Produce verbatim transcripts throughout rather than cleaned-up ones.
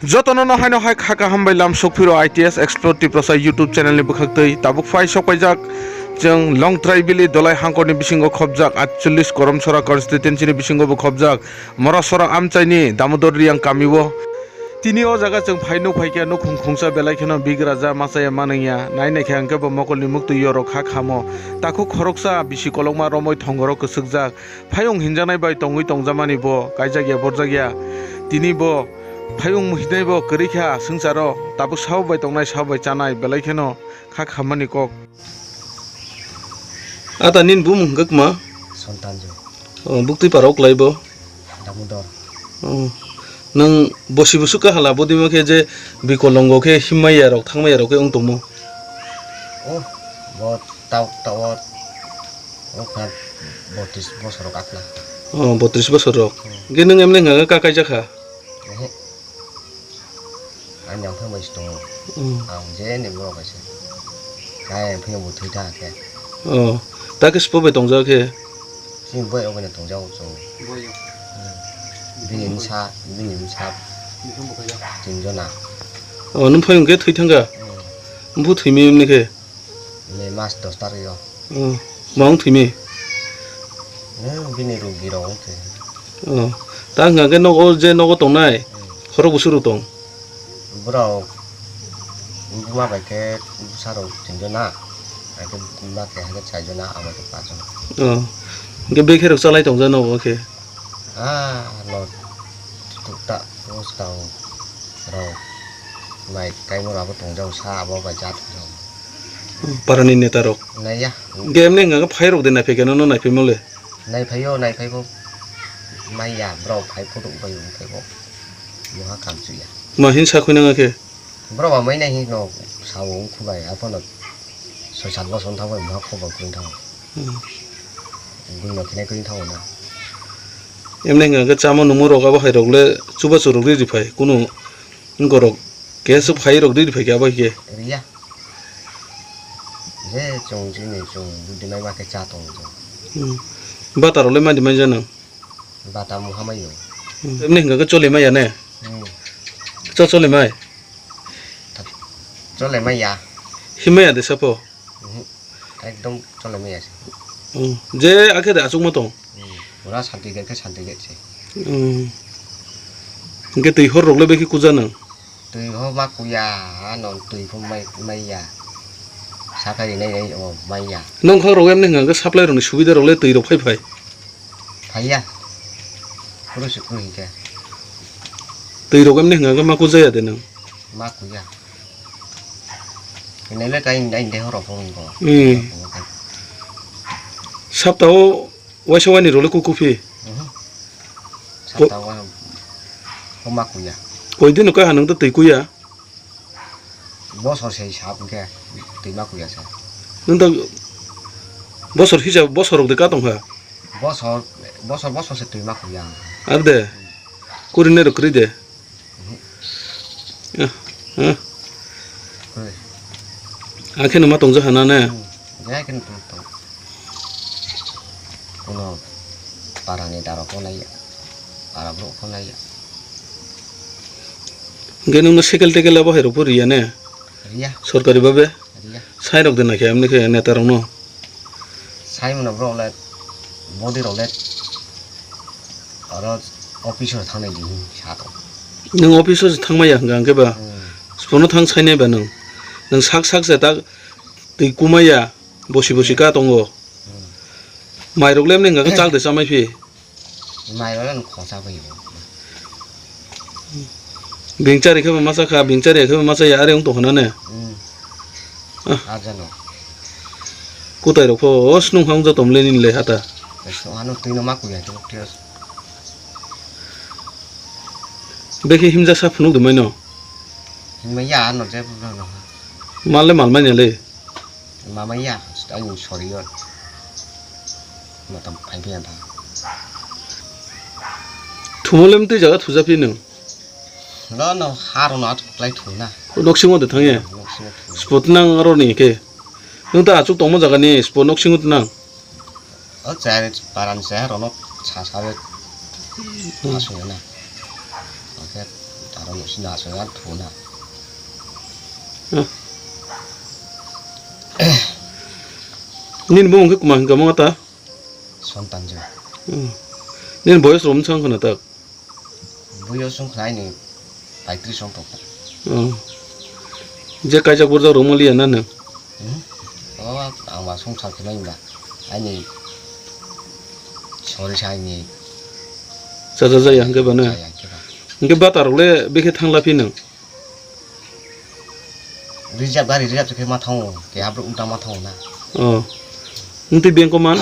Jotono no haino hai kha kaham bai lam sokphiro I T S Explore Tiprasa YouTube channel ni bwkhaktwi. Tabuk phai sokpaijak chwng Longtrai Valley Dolai Hangkor ni bisingo khobjak atchollish Koromsora constituency ni bisingo bo khobjak Morasora amchai ni Damodor Riyang kami o. Tini o jaga chwng phai nuk phaikha nukhung khungsa belai kheno bigraja machaya manwngya. Nai naikha hwnkhe bo mokol ni muktwi yorok kha khamo. Takhuk khoroksa bisi kolokma romwi thongoro kwswkjak. Phayung hinjaknai bai tongwi tongjakmani bo kaijakya borjakya. Tini bo phayung hinai bo kwrwi kha swngcharo. Tabuk sabo bai tongnai sabo bai chanai belai kheno kha khammani kok. Ata nini bumung hwnkhe kwma? Sontanjo. O, buktwi parok kwlai bo? Damodor. O, nwng bosi busuk kha hala bodima khe je bikolongo khe himmaya rok thangmaya rok khe wng tongmo? O, bo tao, tao, o kha botris bosor rok akla. O, botris bosor rok. Hmm. Hwnkhe nwng emne hwnka khe ka kaijak kha? Ehe. Ani ang phai bai se tongo. Hmm. Ang je ni borok bai se. Kaya ang phai bo thwi thang khe. O, ta khe spo bai tongjak khe? Chini bai rok bai no tongjago chwng. Hmm. Bini bwsa, bini bwsa. Tin jona. O, nwng phai hwnkhe thwi thangkha? Hmm. Bw thwimi wngni khe? May mas dos tarikh o. O, ma wng thwimi? Hmm, bini rugi rok wng thwi. O, ta hwnkha khe nogo je nogo tongnai, hmm, khorok bwswk rok tong? Borok buma bai khe bwsa rok tin jona, hai khe buma keha khe char jona, ama khe panch jona. O, hwnkhe bekhe rok chalai tongjak nogo khe? Ah, no, tukta, bwskang rok mai kaimura bo tongjago sa, abo bai cha tongjago. Parani neta rok. Naiya. Hwnkhe emne hwnkha khe phai rok de naiphaikha nono naiphai mole? Naiphaio, naiphaio. Maiya, borok phai photo bai phaibo. Moha kamchuya. Ma hin sa khuinang khe? Borok ba mai nai hin no sao wng khu bai, aphano soi sat bosor wng thang bai moha khobor khuin thango. Hmm. Buino khinai khuin thango na. Emne hwnkha khe chama nungma rok abo hai rok le chubachu rok ri ri phai, kunu gorok kesu phai rok ri ri phai khe abo hai khe. Riya. Je chwng chini chwng budi mai ma khe cha tongo chwng. Hmm. Bata rok le madi mai jana? Bata muha mai o. Hmm. Emne hwnkha khe chole maya ne? Hmm. Cho chole mai? Chole maya. Himaya de sapo? Mhm. Ekdom chole maya se. Hmm. Je akhe de achukma tong? Hmm. Pura santi gate khe santi gate se. Hmm. Hwnkhe twi hor rok le bekhe kuja nang? Twi ho ma kuya, ano twi pho mai, maiya. Saphai rinai nai o maiya. Nongkhor rok emne hwnkha khe supply rok ni subida rok le twi rok phai phai? Phaiya. Kuru se kuru hinkhe. Twi rok emne hwnkha khe ma kujaya de nang? Ma kuya. Hinai le tai nai de horo phone ko. Hmm. Sapta o Waisa wani role kuku phi? Mhm. Ko- Sata wa homa kuya. Koi din ko hanang to twi kuya. Bosor sei sap ke twi ma kuya sa. Nang to bosor hisa bosor rok de ka tong kha. Bosor, bosor, bosor se twi ma kuya. Ar de. Kuri ne rok kri de. Ah, ah. Hoi. Akhe no ma tongja hana ne? Hmm. Jai khe no tong tong. Kuno para ni daro ko nai ya. Para bro ko nai ya. Hwnkhe nung no sekel tekel abo hai rok bo riya ne? Riya. Sorkari babe? Riya. Sai rok de nakhe amni khe neta rok no. Sai mano borok le body rok le oro office o thangnai di hin sa tong. Nwng office o se thangmaya hwnkha hwnkhe ba. Hmm. Sbono thang sainai ba nwng. Nwng sak sak se ta twi kumaya bosi bosi ka tongo. Hmm. Mai rok le mani hwnkha khe chak de chamai phi. Mai rok le khorsa bai bo. Bingchari khe bo masa kha, bingchari khe bo masa ya, are wng tong hwnna ne? Hmm. Ah. Ajano. Kutai rok pho, o snung hang joto mle nini le hata. Ano twi no ma kuya to twi. Bekhe himjak sa phunuk de mai no. Himma ya ano je phunuk no. Mal le mal mai ne le. Mama ya, ani sori yo. Matam phai phai anta. Thumulem tei jaga thuja phi nung. No, no, haro no atuk klai thung na. Nok singo de thang ye? Nok singo thung. Spot nang aro ni ke. Nung ta achuk tongmo jaga ni spot nok singo nang. O chai paran chai haro no sa sa be. Hmm. Asung na. Oke. Aro sina so ya thuna. Hmm. Nini bumung khe kwma hwnkha mama ta? Sontanju. Hmm. Nini boyos rom chang khna tak? Boyos wng khna aini paitris wng tong kha. Hmm. Je kaijak burjak rok maliya na nwng? Hmm? O ang ba song sal khe nai ba. Aini sori sa aini. Chacha jaya hwnkhe ba na? Jaya hwnkhe ba. Hwnkhe bata rok le bekhe thang la phi nwng? Reserve gari reserve khe ma thango, keha borok wngtang ma thango na. Oh. Wngtwi bank o man?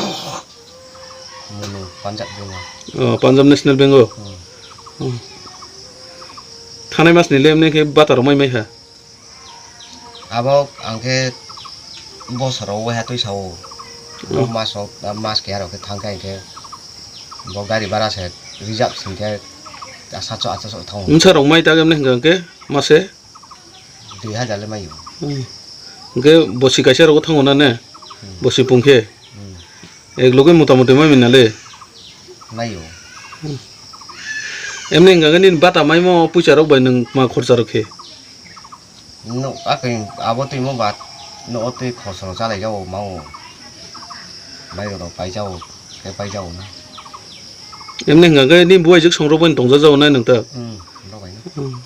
Mono Punjab bank o. Oh, Punjab National Bank o? Hmm. Oh. Thanai mas ni le emne khe bata rok mai mai ha? Abo ang khe bosoro waiha twi sao. Hmm. Bo mas o, mas keha rok khe thang khe ang khe bo gari bara se reserve sing khe sacho acho thango. Bwsa rok mai ta emne hwnkha khe mase? Dui hajar le maio. Hmm. Hwnkhe bosi kaisa rogo thango na ne? Hmm. Bosi pung khe? Hmm. Ek loge mota moti mai manya le? Maio. Hmm. Emne hwnkha khe nini bata maimo puisa rok bai nwng ma khorcha rok khe? No, akhe abo twi mo bat. No, o twi khorsa rok chalai jago mao. Mairok rok pai jago, khe pai jago na. Emne hwnkha khe nini buai jwk song rok bai tongja jago nai nwng ta? Hmm, rok bai na. Hmm.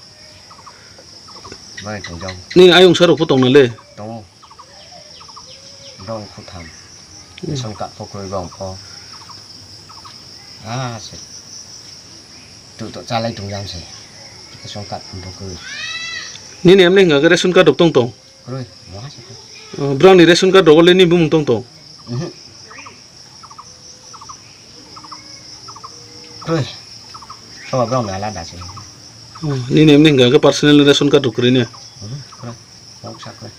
Bai tong jago. Nini ayung sa rok pho tong na le? Tongo. Borok wngkha tham. Hmm. Ration card pho kwrwi borok pho. Ah, se. Tu to chalai tong jang se. Ration card pho kwrwi. Nini emne hwnkha khe ration card rok tong tong? Kwrwi, moha se kwrwi. Oh, borok ni ration card rok le nini bumung tong tong? Mhm. Kwrwi. Soba borok ni alada se. Oh, nini emne hwnkha khe personal ration card rok kwrwi ne? Mhm, kwrwi. Moksa kwrwi.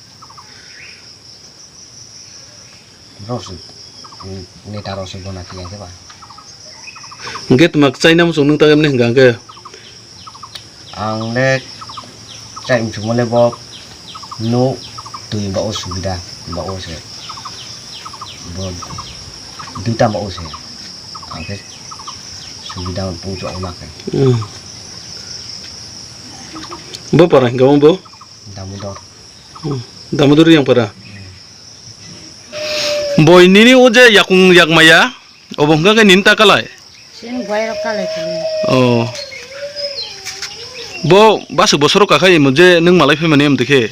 Borok se, mm, neta rok se gona khe ya khe ba. Hwnkhe twma kwchai namo chwng nwng ta emne hwnkha khe? Ang le chai muchungma le bo no twi ba o subida ba o se. Bo duita ba o se. Ang khe subida pung chok na khe. Hmm. Bo para hwnkha bo? Damodor. Hmm. Damodor yang para. Hmm. Boi nini o je yakung yakmaya, obo hwnkha khe nini ta kalai? Chini boyarok kalai khe. Oh. Bo basuk bosoro kakha imo je nwng malai phaimani amtwi khe?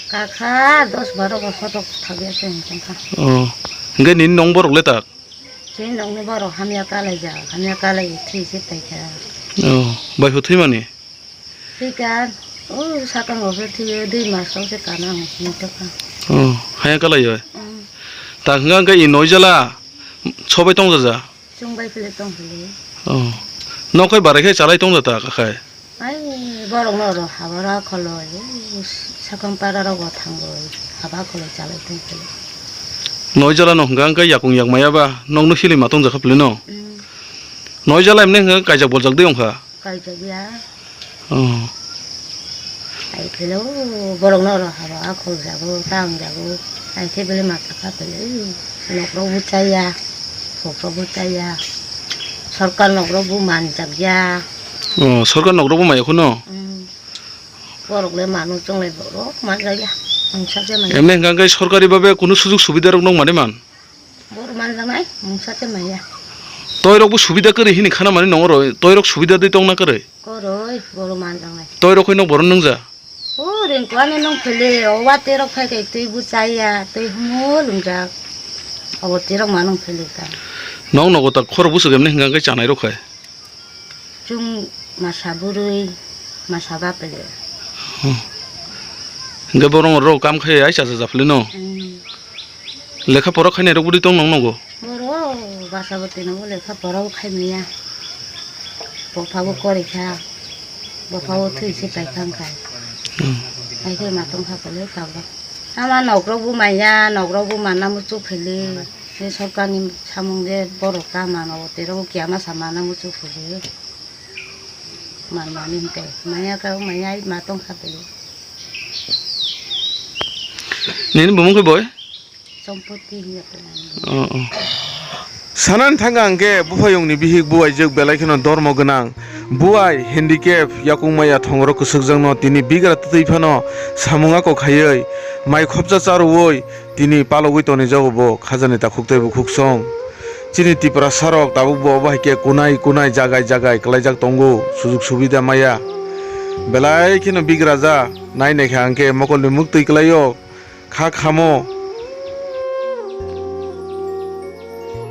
Kakha dos baro bosor rok thagya se hwnkha. Oh. Hwnkhe nini nong borok le tak? Chini nongni borok hamya kalai jak, hamya kalai thwi se paikha. Oh. Bai hw thwimani? Thwikha, o sakang o khe thwiyo, dui mas rok se kana ang sini tokha. Oh, haya kalai oi. Mm. Ta hwnkha hwnkhe i noi jala sobai tongjaja? Chwng bai philwi tong philwi. Oh. Nok hai barai khe chalai tongja ta kha khai? Ai, borok no oro habara kholoi, sakang para rogo thangoi, haba kholoi chalai tong philwi. Noi jala no hwnkha hwnkhe yakung yakmaya ba, nok no hili ma tongja kha philwi no? Mm. Noi jala emne hwnkha kaijak boljak de wngkha? Kaijak ya. Oh. Ai philo borok no oro haba khol jago, tang jago. Ai khe bele mata kha philo. Nok rok bo chaya, sok rok bo chaya. Sorkar nok rok bo manjak ya. Oh, sorkar nok rok bo maya khuno? Hmm. Borok le manu chonglai borok manjak ya. Ang sakya manya. Emne hwnkha hwnkhe sorkari babe kunu sujug subida rok nok mani man? Boro manjaknai, mungsa se maya. Toirok bo subida kwrwi hini khana mani nongoro, toirok subida dei tongna kwrwi? Kwrwi, boro manjaknai. Toirok hoi nok boro nungja? O ringkuani nung phili, o waterok phai khe twi bo chaya, twi humul wngjak. Obo tirok ma nung phili ta. Nok nogo ta khorok bwswk emni hwnkha khe chanai rok khai? Chwng masa bwrwi, masa bapli. Hmm. Hwnkhe borok rok kam khai ai cha cha phili no? Hmm. Lekha pora khainai rok bwdwi tong nang nogo? Borok basa bo tino bo lekha pora bo khai maya. Bopha bo kori kha. Bopha bo thwi se pai kha khai. Hmm. Hai khe ma tong kha phili tabok. Ama nok rok bo maya, nok rok bo manna muchuk phili. Se sorkar ni samung je borok ta mano, tei rok bo kiya masa manna muchuk phili. Manmani hwnkhe manya khe manya ma tong kha phili. Nini bumung khe boi? Sompoti hiya khe. Oh, oh. Sanani thangkha hwnkhe buphayungni bihik buaijwk belai kheno dormo gwnang. Buai handicap yakung maya thongro kwswkjakno tini bigra twtwi phano samung ako khaiwi mai khopsa charwui tini palogwi tonijago bo khajani takhuk tei bukhuk song. Chini Tiprasarok tabukbo obo hai khe kunai kunai jagai jagai kwlaijak tongo, sujug subida maya. Belai kheno bigraja, nai naikha hwnkhe mokolni muktwi kwlaio, kha khamo,